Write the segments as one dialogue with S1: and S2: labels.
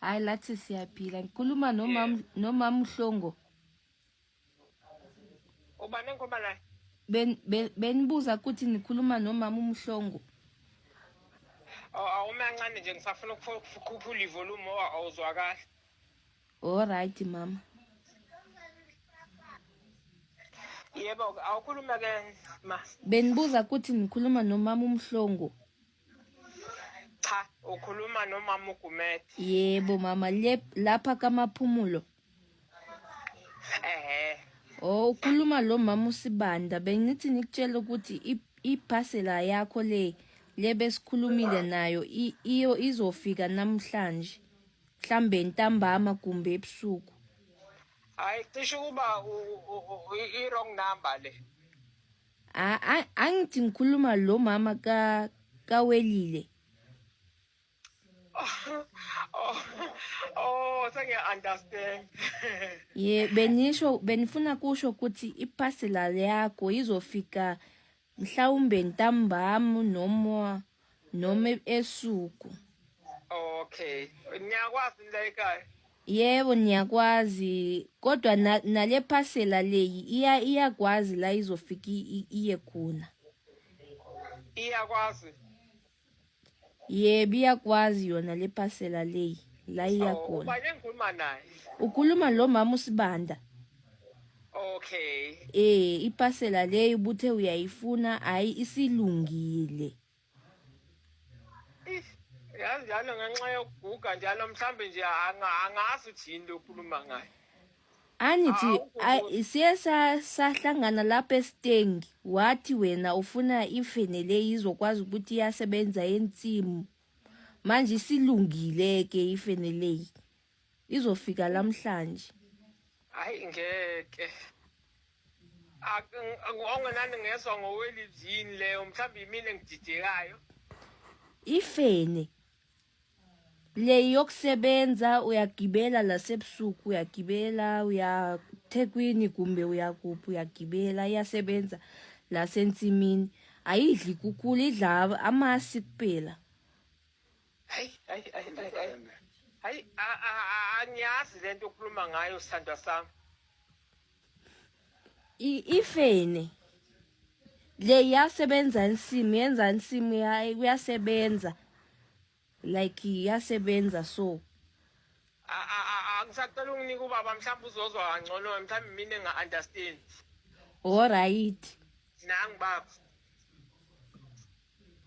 S1: Hayi lathi siyaphila. Ngikhuluma nomam nomam Mhlongo.
S2: Ubani engikhuluma naye?
S1: Ben benibuza ukuthi nikhuluma nomama uMhlongo.
S2: Oh, awume kancane nje ngisafuna ukukhuphula ivolume awuzwakali.
S1: All right mama.
S2: Yebo, awukhulume ke ma.
S1: Benibuza ukuthi nikhuluma nomama uMhlongo.
S2: Cha, ukhuluma nomama uGumede.
S1: Yebo mama, le lapha kaMaphumulo.
S2: Ehhe.
S1: Oh, ukhuluma lo mama uSibanda, bengithi nikutshela ukuthi iphasela yakho le le besikhulumile nayo iyo izofika namhlanje. Mhlambe ntambama kumbe ebusuku.
S2: Hayi cishe ukuba i-wrong number le.
S1: Angithi ngikhuluma lo mama ka kawelile.
S2: Oh, oh sengiya-understand.
S1: Ye benisho benifuna kusho ukuthi iphasela yakho izofika mhlawumbe ntambama noma noma esuku.
S2: Okay. Niyakwazi la ekhaya?
S1: Yebo niyakwazi kodwa nale phasela leyi iya iyakwazi la izofika iye khona.
S2: Iyakwazi.
S1: Yebo iyakwazi yona le phasela leyi la iya
S2: Oh,
S1: khona.
S2: ubani engikhuluma naye?
S1: Ukhuluma lo mama uSibanda.
S2: Okay.
S1: Eh ipasela leyo ubuthe uyayifuna hayi isilungile.
S2: Yazi njalo ngenxa yokuguga njalo mhlambe nje angazi ukuthi yini lokhuluma ngayo.
S1: Angithi siye sahlangana lapha esitengi wathi wena ufuna ifene le izokwazi ukuthi iyasebenza ensimu. Manje isilungile ke ifene leyi. Izofika lamhlanje.
S2: Hayi ngeke. Ongenani ngezwa ngowelizini leyo mhlawumbe yimina engididekayo.
S1: Ifene le yokusebenza uyagibela lasebusuku uyagibela uya Thekwini kumbe uyakuphi uyagibela iyasebenza lasensimini ayidli kukhulu idla amasi kuphela.
S2: Hayi hayi hayi hayi. Hayi angiyazi lento okhuluma ngayo sithandwa sami.
S1: Ifene le iyasebenza insimu yenza insimu uyasebenza like iyasebenza so
S2: angisacela unginike ubaba mhlawumbe uzozwa kangcono mhlawumbe mina enga-understand.
S1: Alright.
S2: Nangu baba.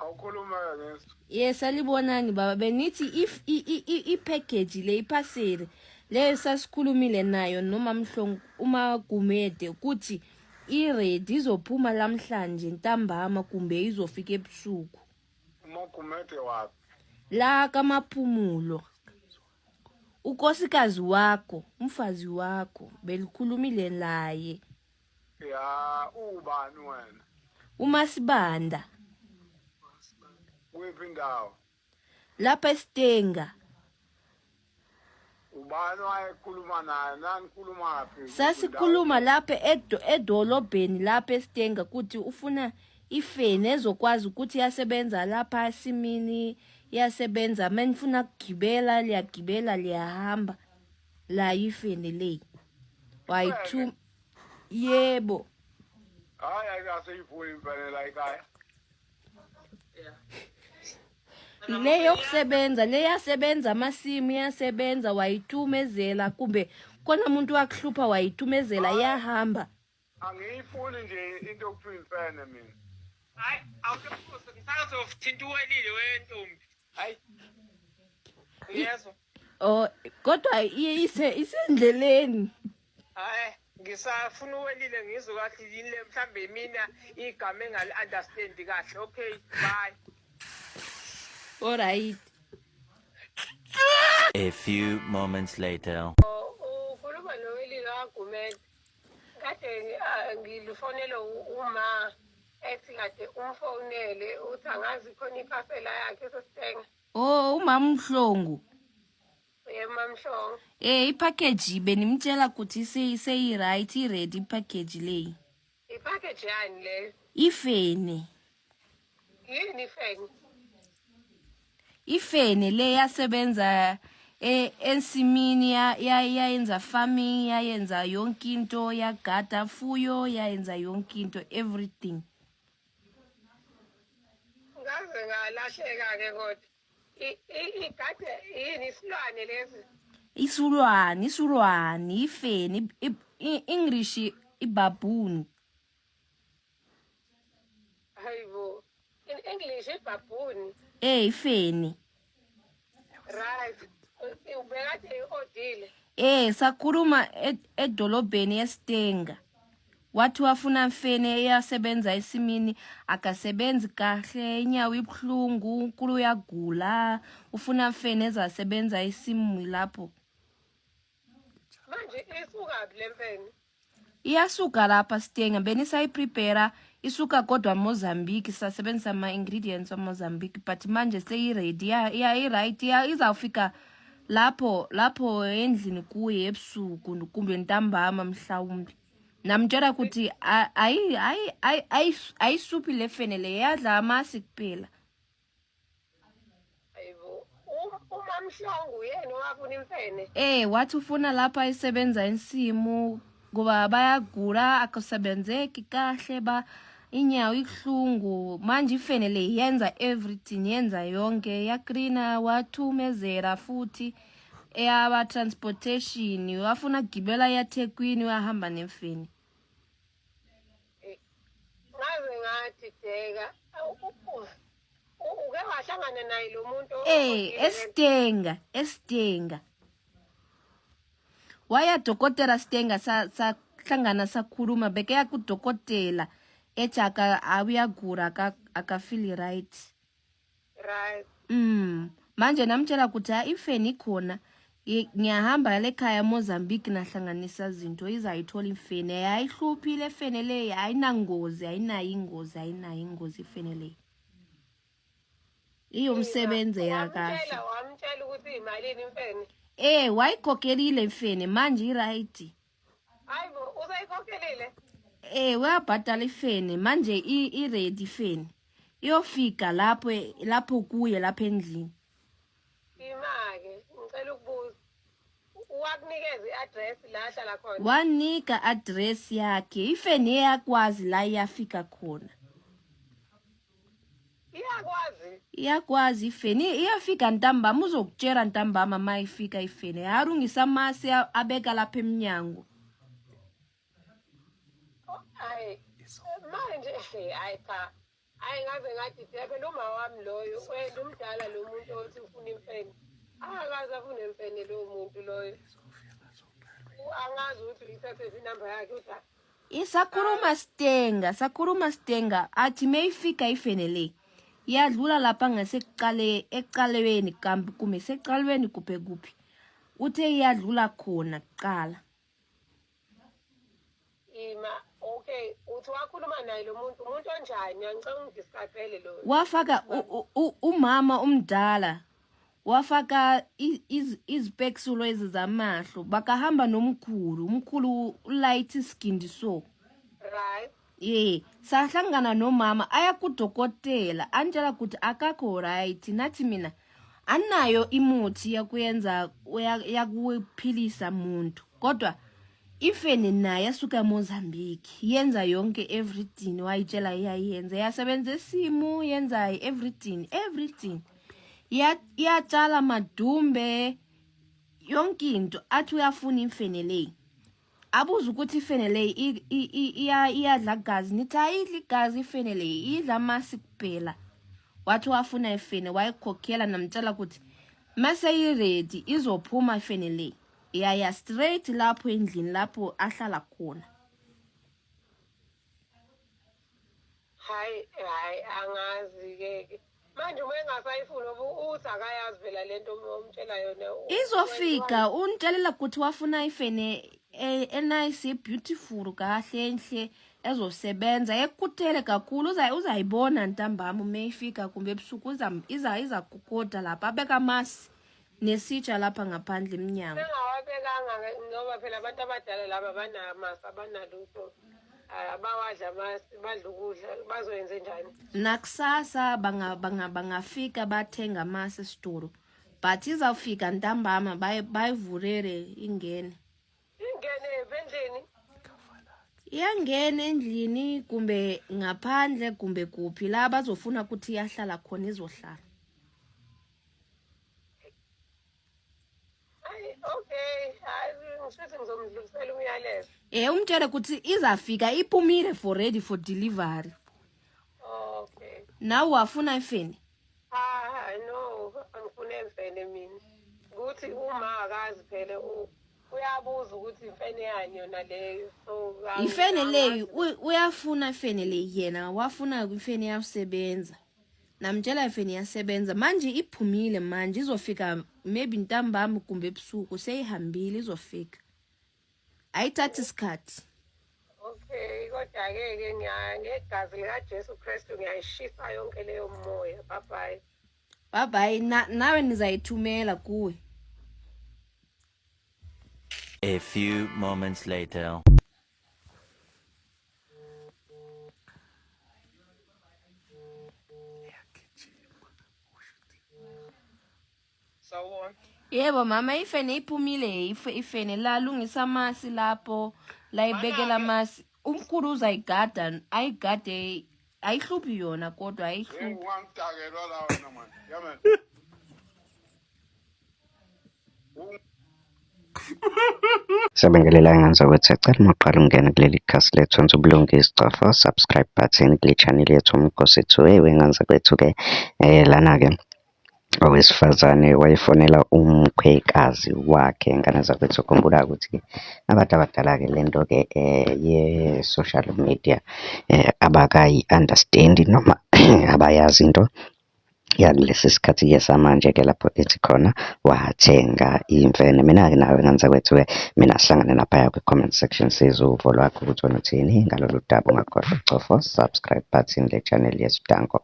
S3: Awukhuluma ngezwe.
S1: Yes, salibonani baba. Benithi if i-package le iphaseli leyo sasikhulumile nayo noma Mhlongo uma Gumede ukuthi i-ready izophuma lamhlanje ntambama kumbe izofika ebusuku.
S3: UMagumede waphi?
S1: La kaMaphumulo. Ukosikazi wakho, umfazi wakho belikhulumile naye.
S3: Ya, ubani wena?
S1: UMasibanda.
S3: Kuyiphi indawo?
S1: Lapha eStenga.
S3: Ubani wayekhuluma naye? Nanikhuluma phi?
S1: Sasikhuluma lapha edolobheni lapha eStenga ukuthi ufuna ifeni ezokwazi ukuthi iyasebenza lapha esimini iyasebenza menifuna kugibela liyagibela liyahamba la ifeni leyi. Wayithu yebo.
S3: Hayi ayikaseyivuni imfene la ekhaya.
S1: Le yokusebenza le yasebenza amasimu iyasebenza wayithumezela kumbe khona umuntu wakuhlupha wayithumezela iyahamba.
S3: Angiyifuni nje into okuthiwa imfene mina.
S2: Hayi awukufuze ngisazothinta uwelile wentombi. Hayi. Uyezwa?
S1: Oh kodwa ise isendleleni.
S2: Hayi ngisafuna uwelile ngizwe kahle yini le mhlambe mina igama engali understand kahle. Okay, bye.
S1: All right.
S4: A few moments later.
S5: Ukhuluma noWelile waGumede. Kade ngilufonele uma ethi kade umfonele uthi angazi khona iphasela yakhe esesitenga.
S1: Oh umama uMhlongo.
S5: Yebo mamhlongo.
S1: Eh ipackage benimtshela ukuthi seyi right i ready ipackage leyi.
S5: Ipackage yani leyo?
S1: Ifene.
S5: Yini ifene?
S1: Ifene le yasebenza Ensimini yayenza farming, yayenza yonke into, yagada fuyo, yayenza yonke into, everything.
S5: Ngaze ngalahleka-ke kodwa. Igade yini, isilwane lesi?
S1: Isulwane, isulwane, ifeni, English ibaboon.
S5: Hayibo. In English ibaboon.
S1: Eh, ifeni.
S5: Right. Ubekade i-odile.
S1: Eh, sakhuluma edolobheni eStenga. Wathi wafuna mfene eyasebenza esimini, akasebenzi kahle, inyawo ibuhlungu, unkulu uyagula, ufuna mfene ezasebenza esimu lapho.
S5: Manje isukaphi le mfene?
S1: Iyasuka lapha Stenga, benisayiprepare isuka kodwa Mozambique, sasebenzisa ama-ingredients wa-Mozambique, but manje seyi-ready, ya i-right, ya izawufika lapho lapho endlini kuye ebusuku kumbe ntambama mhlawumbe. Namtshela ukuthi ayisuphi le fene le, yadla amasi kuphela.
S5: Hayibo. UMamhlongo uyena owafuna imfene.
S1: Eh, wathi ufuna lapha isebenza insimu ngoba bayagula, akusebenzeki kahle, ba inyawo ibuhlungu. Manje ifene le yenza everything, yenza yonke, yaklina, wathumezela futhi eyaba transportation, wafuna gibela yaThekwini, uyahamba nemfene.
S5: Ngaze ngadideka. Uke wahlangana naye lo muntu?
S1: Eh, eStenga, eStenga. Waya dokotela Stenga, sahlangana sakhuluma, bekeya kudokotela ethi aka uyagula, akafeel right.
S5: Right.
S1: Manje namtshela ukuthi ha ifeni ikhona. Ngiyahamba lekhaya eMozambique, nahlanganisa izinto, izayithola ifeni. Ayihluphi le fene le, ayinangozi, ayinayo ingozi, ayinayo ingozi ifene le. Iyomsebenzela kahle.
S5: Wamtshela ukuthi imalini imfene?
S1: Eh, wayikhokhelile ifene, manje i-right.
S5: Hayibo, usayikhokhelile?
S1: Eh, uyabhadala ifene, manje i-ready ifene. Iyofika lapho lapho kuye lapha endlini.
S5: Ima-ke, ngicela ukubuza. Wakunikeza i-address la ahlala khona?
S1: Wanika address yakhe. Ifene iyakwazi la iyafika khona.
S5: Iyakwazi?
S1: Iyakwazi ifeni, iyafika ntambama, uzokutshela ntambama ma ifika ifeni. Yarungisa amasi abeka lapha emnyango.
S5: Hayi, manje hayi cha. Hayi, ngaze ngadideka phela, uma wami loyo wena umdala lo muntu othi ufuna imfene. Akakaze afune imfene lowo muntu loyo. Angazi ukuthi uyithathe inamba yakhe uthi
S1: Isakhuluma Stenga, sakhuluma Stenga, athi mayifika ifene le iyadlula lapha ngasekuqale ecalweni kambi kumbe secalweni kuphe kuphi, uthe iyadlula khona kuqala.
S5: Ima, okay, uthi wakhuluma naye lo muntu, umuntu onjani? Angicela ungidescribele lo.
S1: Wafaka umama umdala, wafaka izipeksulo ezi zamahlo, bakahamba nomkhulu, umkhulu light skin so.
S5: Right.
S1: Ye, sahlangana nomama aya kudokotela, antshela ukuthi akakho right, nathi mina anayo imuthi yakuyenza yakuphilisa muntu, kodwa ifeni naye yasuka eMozambique, yenza yonke everything wayitshela iyayenza, yasebenza esimu, yenza everything, everything, iyatshala madumbe, yonke into. Athi uyafuna imfene le, abuza ukuthi ifene le iyadla gazi, nithi ayidli igazi ifene le, idla amasi kuphela. Wathi wafuna ifene, wayikhokhela, namtshela ukuthi mase iready izophuma ifene le, yaya straight lapho endlini lapho ahlala khona.
S5: Hayi hayi, angazi ke manje uma engasayifuni uthi akayazi phela lento omtshela yona.
S1: Izofika, untshelela ukuthi wafuna ifene enice, beautiful kahle, enhle, ezosebenza, ekuthele kakhulu. Uzayibona ntambama uma ifika kumbe ebusuku, iza kukoda lapha, abeka amasi nesitsha lapha ngaphandle emnyango.
S5: Bengawabekanga ngoba phela abantu abadala laba banamasi, abanalutho, abawadla amasi, badla ukudla, bazoyenze njani?
S1: Nakusasa bangafika bathenga amasi esitolo. But izawufika ntambama bayivulele ingene.
S5: Ingene endlini?
S1: Iyangena endlini kumbe ngaphandle kumbe kuphi la bazofuna ukuthi iyahlala khona izohlala.
S5: Hayi, okay. Hayi, ngishuthi ngizomdlulisela umyalezo.
S1: Umtshele ukuthi izafika iphumile for ready for delivery.
S5: Okay.
S1: Nawe wafuna ifeni?
S5: Ah, no, angifune imfene mina. Ukuthi uma akazi phela uyabuza ukuthi imfene yani yona leyo. So
S1: Ifene leyo uyafuna ifene le yena wafuna ifene yasebenza. Namtshela ifene iyasebenza manje iphumile manje izofika maybe ntambama kumbe ebusuku seyihambile izofika. Ayithathi isikhathi.
S5: Okay, kodwa ke ke ngegazi lika Jesu Kristu ngiyayishisa yonke leyo moya. Bye bye.
S1: Bye bye nawe nizayithumela kuwe.
S4: A few moments later.
S2: Sawubona.
S1: Yebo mama ifene iphumile ifene la lungisa amasi lapho la ibekela amasi umkhulu uzayigada ayigade ayihluphi yona kodwa ayihluphi.
S3: Ungangidakelwa la wena man. Yeah man.
S6: Siyabingelela ingane zakwethu, siyacela uma uqala ukungena kuleli khasi lethu wenze ubulungiswa cofa subscribe button kule channel yethu Umkhosi 2. Wey'ngane zakwethu-ke lana-ke owesifazane wayefonela umkhwekazi wakhe. Ngane zakwethu, khumbula ukuthi abantu abadala-ke le nto-ke ye-social media abakayi-understand-i noma abayazi into yakulesi sikhathi-ke samanje-ke lapho ethi khona wathenga imfene. Mina-ke nawe ngane zakwethu-ke mina sihlangane laphaya kwi-comment section sizwe uvo lwakho ukuthi wena uthini ngalolu daba. Ungakhohlwa ukucofa subscribe button le channel yethu. Danko.